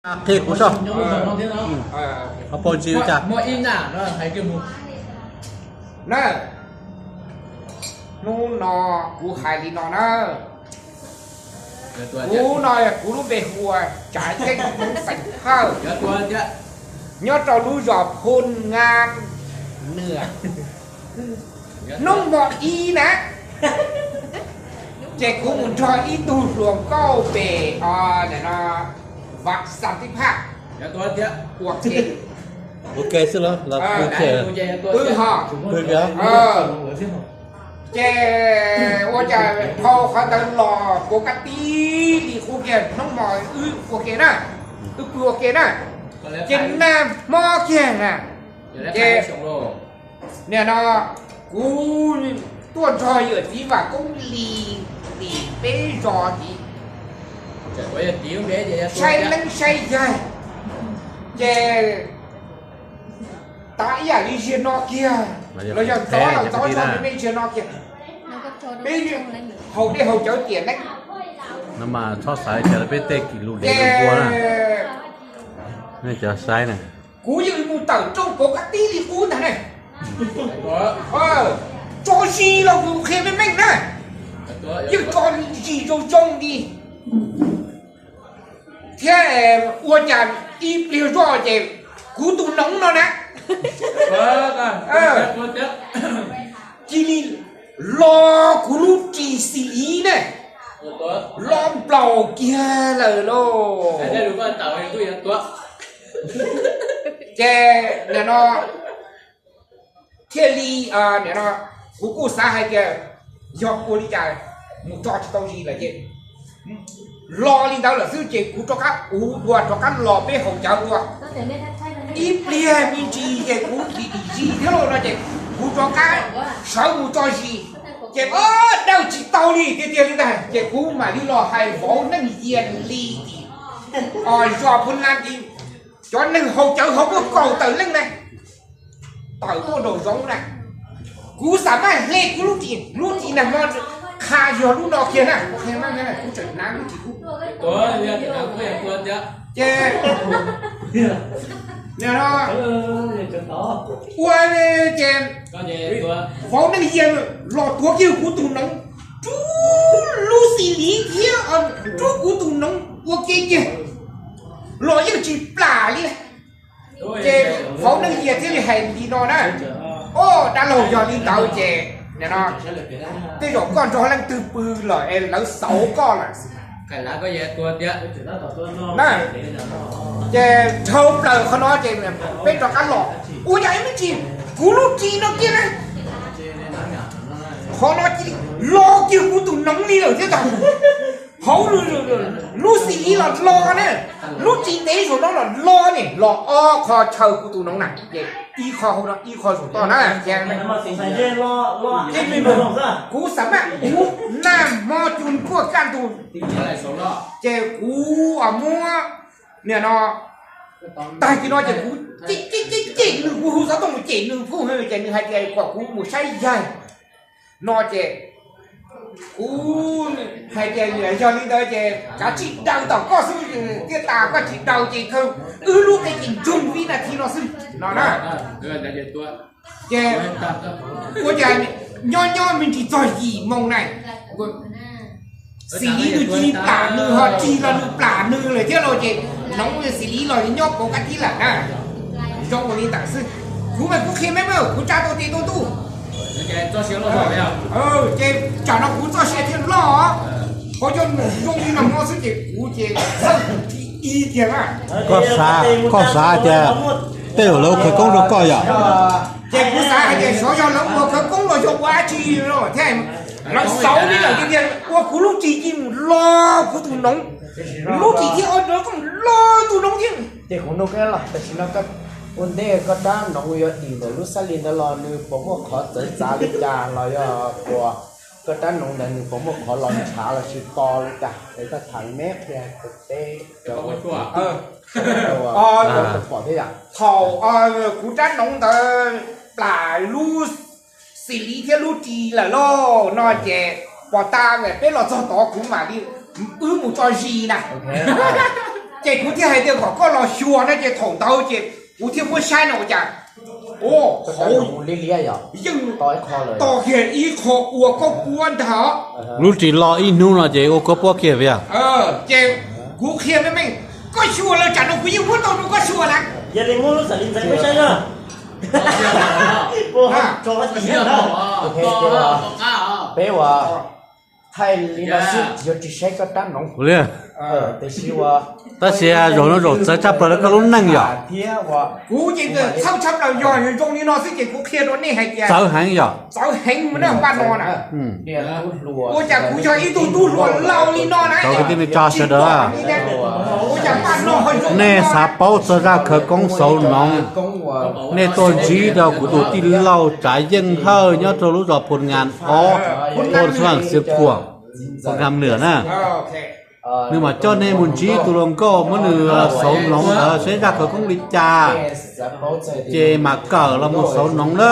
Qhia kuv soj. Qhov pau ntsis ua cas? Na, hnub no kuv hais li no na. Kuv no kuv lub npe hu ua Tsav Yeeb Hmoob xeem Hawj, nyob rau lub zos Phoo Nga Nwa. Hnub hmo ib na, ces kuv mus nrog ib tug hluas nkauj pem, o, nim no Vam Xam Tib Phaj ua ke. Ua ke xwb los pw thiab? Pw ho. Pw kiag. Ces ua cas dhau qhov ntawd los puas kab tib li qub kiag, hnub hmo wb ua ke na, wb pw ua ke na. Ces nag hmo kiag na, ces nim no kuv tuaj nrog yawm txiv Vam Koob Lis tim peb zos tid, saib neeb saib yaig, ces tav ib yam li ziag no kiag, los yog ntxov los ntxov zog me me ziag no kiag. Peb haus dej haus cawv tiam neeb. No mas txhob xaiv cas peb tej kis lus liv lus npua na. Nej cov saib na. Kuv yeej mus tawm rooj puas kab tib li qub ntag ne. Tso zis los kuv qhia meej meej na, yeej tso zis zoo zoo li. Thiab ua cas ib pliag zoj ces kuv tus noov no na, cia li lo kuv lub ris xis liv ne, lo nplaum kiag lawm lauj. Ces nim no thiaj li, nim no kuv kuj xav hais tias yog ua li cas mus tso tsis tau zis lawm ces lo li ntawd lawm xwb ces kuv rov qab, kuv dua rov qab los peb haus cawv dua. Ib pliag me ntsis ces kuv thim zis thiab lauj no ces kuv rov qab sawv mus tso zis, ces o, dawj tsis tau li tiag tiag li ntag ces kuv mam li los hais vauv Neej Yias li tim, o, zos Phu Nab tid, cov neeg haus cawv haus muaj kaum tawm leej ne, tawm tuaj nraum zoov na. Kuv xam maj hle kuv lub ris, lub ris nag hmo qha yog lub no kiag na, kuv qhia maj, kuv tseem hnav lub ris kuv. Ces ua ces vauv Neej Yias los tuav kiag kuv tus noov, rub lub xis liv thiab rub kuv tus noov ua ke kiag los yeej tsis plam li. Ces vauv Neej Yias thiaj li hais li no na, o, dab laug, yog li ntawd ces nim no tej zaum koj nrog leej twg pw lawm es lawv xauv koj lawm. Ces dhau plaws qhov no ces peb rov qab los, ua cas ib me ntsis kuv lub ris no kiag na, qhov no cia li lo kiag kuv tus noov li lawm thiab ntag. Hauv lub xis liv los lo ne, lub ris ntev zaum no los lo ne, los ob qho chaw kuv tus noov na, ces ib qho hauv no ib qho zaum toj na. Ces kuv xam maj, kuv nag hmo cua nkuaj kaj ntug, ces kuv muab nim no tag kis no ces kuv cem, cem, cem nws, kuv hu xov tooj mus cem nws phooj ywg ces nws hais tias kom kuv mus saib yaig no ces kuv hais tias yog li ntawd ces kav tsij daws tom koj xwb, thiaj tas, koj tsis daws ces wb lub qe ces ntsoog vib nas this no xwb no na. Ces ua cas nyob nyob me ntsis txog yim moo na, xis liv nws cia li plam nws, ho ris los nws plam nws lawm thiab lauj, ces noov xis liv los nyob pauv kab tib lawm na. Zoo ua li ntawd xwb. Kuv mas kuv qhia meej meej, kuv tsa tau tes tau ntuj. Ces tsam no kuv txoj sia thiaj loj, qhov coj nws zoo li no xwb ces kuv ces txawj ib tiag na. Koj xav tias tej zaum lawv ua khawv koob rau koj yom? Ces kuv xav hais tias xyov yog lawv ua khawv koob los yog ua dab tsi thiab, lawv xauv li lawm tiag tiag, ua kuv lub ris cia li mus lo kuv tus noov, lub ris thiab ua rau kuv lo tus noov thiab. Ces kuv nug koj los tam sim no ua ntej koj rab noov yuav dim ntawm lub xab li ntawd los nws puas muaj qhov txawv txav li cas los yog puas, koj rab noov ntawd nws puas muaj qhov los ntshav los sis to li cas es koj tham me qhia rau peb cov ua tij pom thiab yom. Thaum kuv rab noov ntawd plam lub xis liv thiab lub ris lawm lauj no ces pom tas peb los txog tod kuv mam li wb mus tso zis na. Ces kuv thiaj hais tias kom koj los xyuas na, ces thaum ntawd ces kuv thiaj muab saib no ua cas, o, hauv yeej to kiag ib qho ua koj puab ntag. Lub ris loj ib hnub no ces ua koj puab kiag via. Ces kuv qhia meej meej, koj xyuas lawm tsam no kuv yeej muab tau rau koj xyuas na. Peb ua thaij li no xwb yuav tsis saib koj rab noov. Tab sis zaum no zaum txawv tshaj plaws rau koj lub neej yom. Kuv ces txhawj tshaj plaws, yog zoo li no xwb ces kuv qhia rau nej hais tias txawv heev yom. Txawv heev na npaj no na. Ua cas kuv yog ib tug tub hluas laus li no na. Tau kwv tij neej tsa sawv daws, nej xav paub txog zaj khawv koob xauv noov, nej tuaj ntsib rau kuv tus tij laug Tsav Yeej Hawj nyob rau lub zos Phu Nkas ob, Phu Nkas Xwm Khuam, Phu Nkas Nws na. Nws mam coj nej mus ntsib tus hluas nkauj muab nws xauv noov ntawd saib zaj khawv koob li cas, ces mam kawm los mus xauv noov na.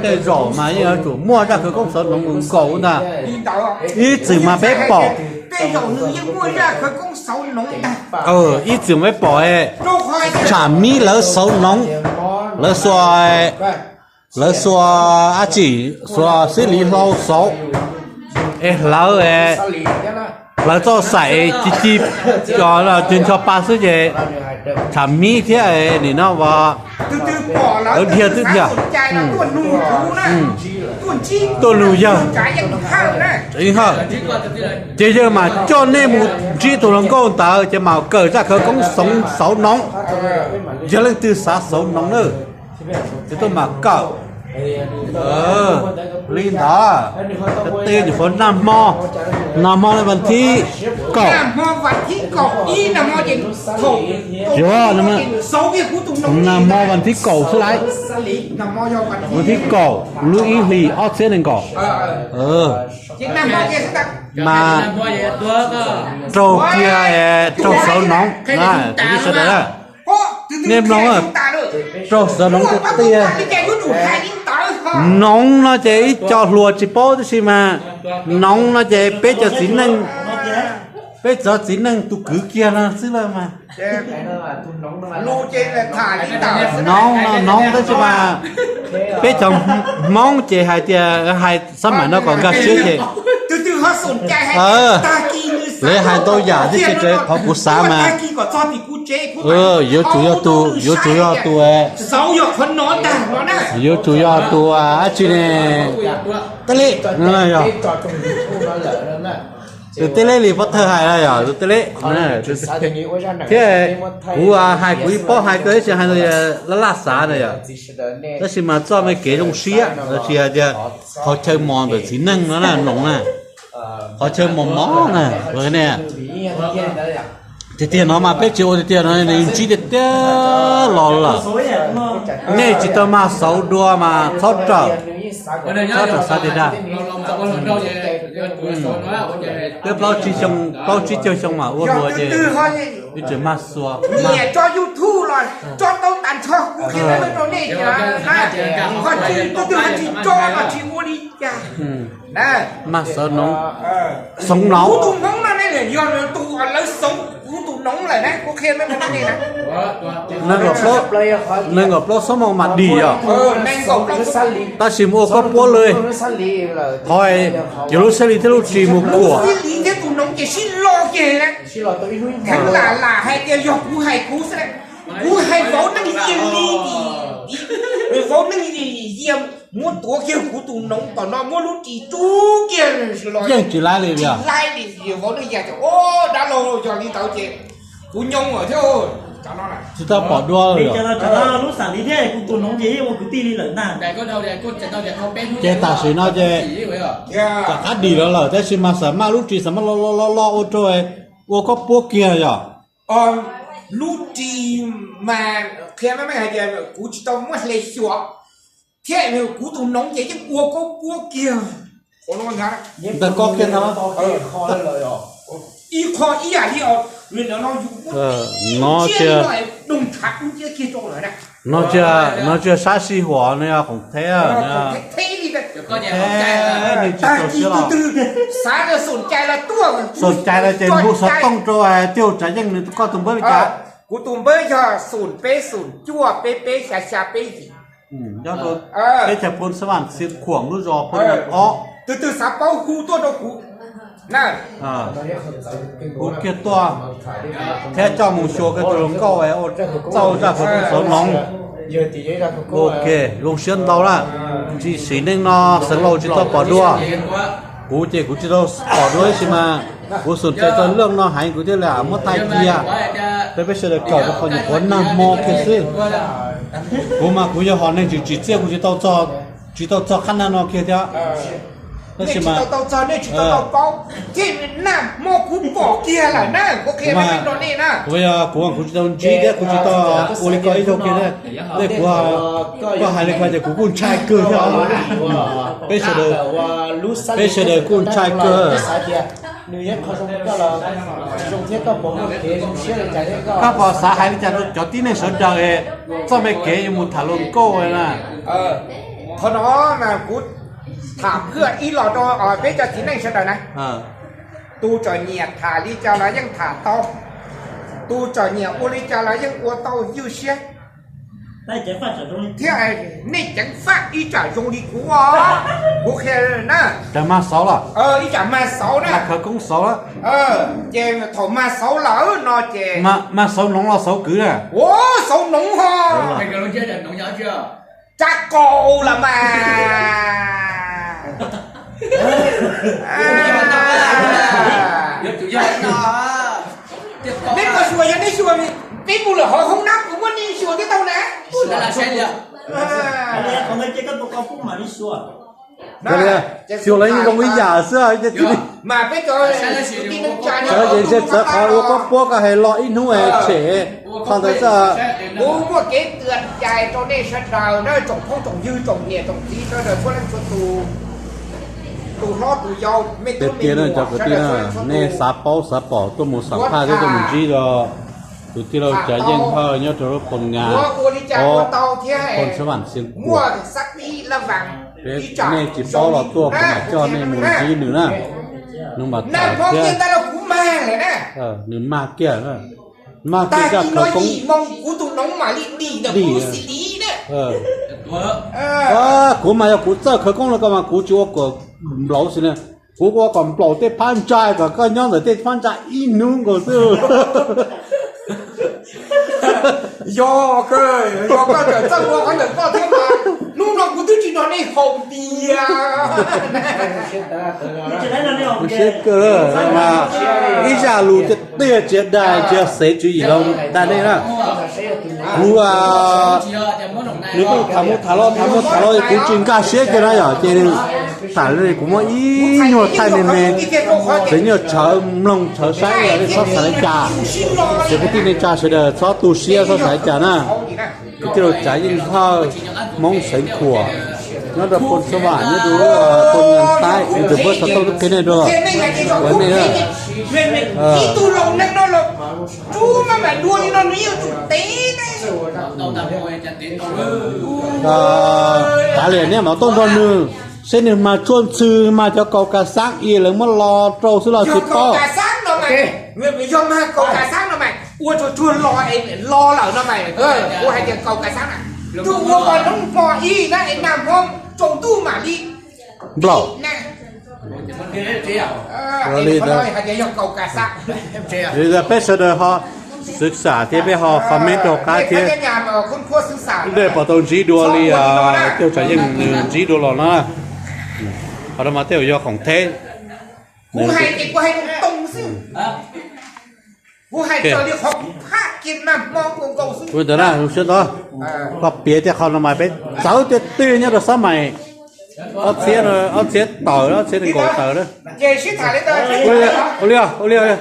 Tej zaum mas yeej yuav tsum muaj zaj khawv koob xauv noov mus nkaum ntag. Ib txwm mas peb pom, ib txwm mas peb pom tsham mib lawv xauv noov, lawv xuas, lawv xuas dab tsi, xuas xib li hlau xauv, es hlawv, hlawv txoj xaim ci ci, cov ncho pa xwb ces tsham mib thiab nim no as lawv dhia twb dhia tuaj nug yawg. Ces yawg mas coj nej mus ntsib tus hluas nkauj ntawd ces mam kawm zaj khawv koob xauv noov, yog leej twg xav xauv noov na, ces tuaj mam kawm. Li ntawd, tej nyuam qhuav nag hmo, nag hmo vas thib kaum, nag hmo vas thib kaum xwb lauj, vas thib kaum lub ib hlis ob txhiab nees nkaum, mas raug kiag, raug xauv noov, sawv daws, nej mloog, raug xauv noov tiag tiag. Noov no ces ib co hluas tsis paub tab sis mas noov no ces peb cov txiv neej, peb cov txiv neej tus kwv kiag no xwb lawm mas. Noov no noov tab sis mas peb cov Hmoob ces hais tias hais xab maim no kom nkag siab ces lawv hais ntau yam thiab ces qhov kuv xav mas yuav tsum yog tus, yuav tsum yog tus, yuav tsum yog tus dab tsi ne, Tej Leb, tus Tej Leb li pov thawj hais no yog tus Tej Leb, thiab kuv hais kuv yeej paub hais kawg tab sis hais laj laj xav na yom. Tab sis mas txoj me kev zoo siab los sis hais tias qhov chaw mos ntawm txiv neej no na, noov na, qhov chaw mos mos na, ne tiag tiag no mas peb tsis ua tiag tiag no nws ntsib tiag tiag los lawm. Nej tsis tau mag xauv dua mas txhob rawm, txhob rawm xav tiag dag. Twb plaub tsib xyoo, plaub tsib caug xyoo mas ua dua ces twb tsis mag xauv. Niam tso YouTube los tso tau tas nrho kuv qhia rau nej tias, ho tsis, tus twg ho tsis tso los tsis ua li cas. Mag xauv noov, xauv noov. Kuv tus hmoob no ne, yog tus lawv xauv kuv tus noov lawm na, kuv qhia nej na. Nees nkaum plaub xuab moos mam dim yom, tab sis mus ua koj puab lawm. Qhov yog lub xab li thiab lub ris mus kuam. Heev lam lam hais tias yog kuv hais kuv xwb, kuv hais vauv neej Yias li, vauv neej Yias muab tuav kiag kuv tus noov tom no muab lub ris rub kiag los yeej tsis laib li, tsis laib li. Vauv neej Yias tias, o, dab laug, yog li ntawd ces kuv nyoo lawm thiab. Tsis tau pom dua li. Lub xam li thiab kuv tus noov ces yeej ua kwv tij li lawm ntag. Ces tam sim no ces rov qab dim los lawm tab sis mas xam maj lub ris xam maj lo lo lo lo ua rau ua koj puab kiag yom. Lub ris mas qhia meej meej hais tias kuv tsis tau muab hle xyuas thiab kuv tus noov ces yeej ua koj puab kiag. Ntawm koj kiag ntag. Ib qho ib yam li os, no tias doog tshav kub nciab kiag rau lawm na. No tsis yog sab sij huam, no yog khoom theb, khoom theb li. Tsis tau siab los. Xoom cai los ces hu xov tooj rau Tiag Tsav Yeej nws koj tus npawb li cas? Kuv tus npawb yog xoom peb xoom cuaj peb peb xya xya peb yim. Nyob rau teb chaws Phoo Xab Vam Xiav Khuam lub zos Phoo Nyab ob. Tus twg xav paub hu tuaj rau kuv. Kuv kiag tuaj thiab coj mus xyuas koj tus hluas nkauj ua txauj zaj khawv koob xauv noov. Ok, zoo siab ntau na. Tsis sim neej no Xeev Laus tsis tau pom dua. Kuv ces kuv tsis tau pom dua tab sis mas kuv xum tes txog lej no heev kuv thiaj li muab thaij kiag rau peb sawv daws kawm rau qhov nyuam qhuav nag hmo kiag xwb. Kuv mas kuv yog hom neeg tsis tsim txiaj kuv tsis tau txog qhab nag no kiag thiab. Tab sis mas kuv yog kuv kuv tsis tau ntsib thiab kuv tsis tau ua li koj ib zaug kiag thiab. Kuv, koj hais li ko ces kuv kuj ntshai kawg thiab. Peb sawv daws, peb sawv daws kuj ntshai kawg. Koj puas xav hais li cas rau cov tib neeg sawv daws txoj me kev yuav mus tham luag nkauj na? Qhov no mas kuv tham phwj ib los rau peb cov txiv neej sawv daws na. Tus txom nyem tham li cas los yeej tham tau, tus txom nyem ua li cas los yeej ua tau ywj siab. Thiab nej ceev faj ib tsam zoo li kuv os. Kuv qhia na. Ib tsam mag xauv na. Khawv koob xauv. Ces thaum mag xauv lawm no ces mag xauv noov los xauv kwv na. Xauv noov ho. Tsa kaus los mas. Neb puas xyuas? Yog neb xyuas, peb mus lawm hauv hoob nab kuv muab nej xyuas thiab tau na. Xyuas los yeej zoo ib yam xwb. Mas peb cov txiv neej txawv qhov ua pob puab ko hais los ib hnub tshem qhov ntawd xwb. Kuv muaj kev txhawb cai rau nej sawv daws na, tsoom phooj tsoom ywg tsoom niam tsoom txiv sawv daws txhua leej txhua tus, tus hlob tus yau, me tub me nyuam, cov kwv tij na, nej xav paub xav pom tuaj mus xam phaj thiab tuaj mus ntsib rau tus tij laug Tsav Yeej Hawj nyob rau lub Phoos Nyas ob, Phoos Xab Vam Xeev Khuam. Nej tsis paub los tuaj kuv mam coj nej mus ntsib nws na. Nws mam tham thiab, nws mag kiag, mag kiag zaj khawv koob dim. Kuv mas yog kuv txawj khawv koob no koj mas kuv tsis ua kom nplaum xwb na. Kuv ua kom nplaum tej phab ntsa kom koj nyob ntawm tej phab ntsa ib hnub nkaus xwb. Yog, yog koj txawj ua qhov ntawm koj thiab mas hnub no kuv twb tsis nrog nej haus tias. Siab kawg mas ib zaj lus tiag tiag tsis yog dag, tsis yog xev tswv yim los dag nej na. Kuv, nws kuj tham mus tham los tham mus tham los kuv tsis nkag siab kiag na yom, ces tham li kuv muab ib nyuag thaij me me, tseem nyuag tshawv mloog tshawv saib li txhob xav li cas. Ces kwv tij neej tsa sawv daws txhob tu siab txhob xav li cas na. Kwv tij laug Tsav Yeej Hawj, Hmoob Xeev Khuam, nyob rau Phoos Xab Vam, nyob rau Phoos Nyas Taib, nws tseem muab xov tooj tuaj qhia nej dua, ua nej na. Tav li nej mam tuaj nrog nws seb nws mag tshuaj ntxhw, mag cov kaus kas xab es lawv muab lo rau xwb los tsis paub. Yog mag kaus kas xab no mas ua tsuag tsuag lo, lo lawm no mas kuv hais tias kaus kas xab na, tsuas ua kom hnub hmo ib na es nag hmo tsaus ntuj mam li nplaum. Peb sawv daws ho xwv xam thiab peb ho comment rau qab thiab. Nej pom tau ntsib dua li Tij Laug Tsav Yeej nws ntsib dua los na. Qhov no mas tej zaum yog khoom theb. Kuv hais ces kuv hais too xwb. Kuv hais raws li qhov kuv phaj kiag nag hmo nkaus nkaus xwb. Kuv ntawd na, siab ntau. Koj piav tej qhov no mas peb txawv tiag tiag nyob rau xab mais ob txhiab, ob txhiab tawm, ob txhiab nees nkaum tawm na. Ces sib tham li ntawd. Ua li, ua li.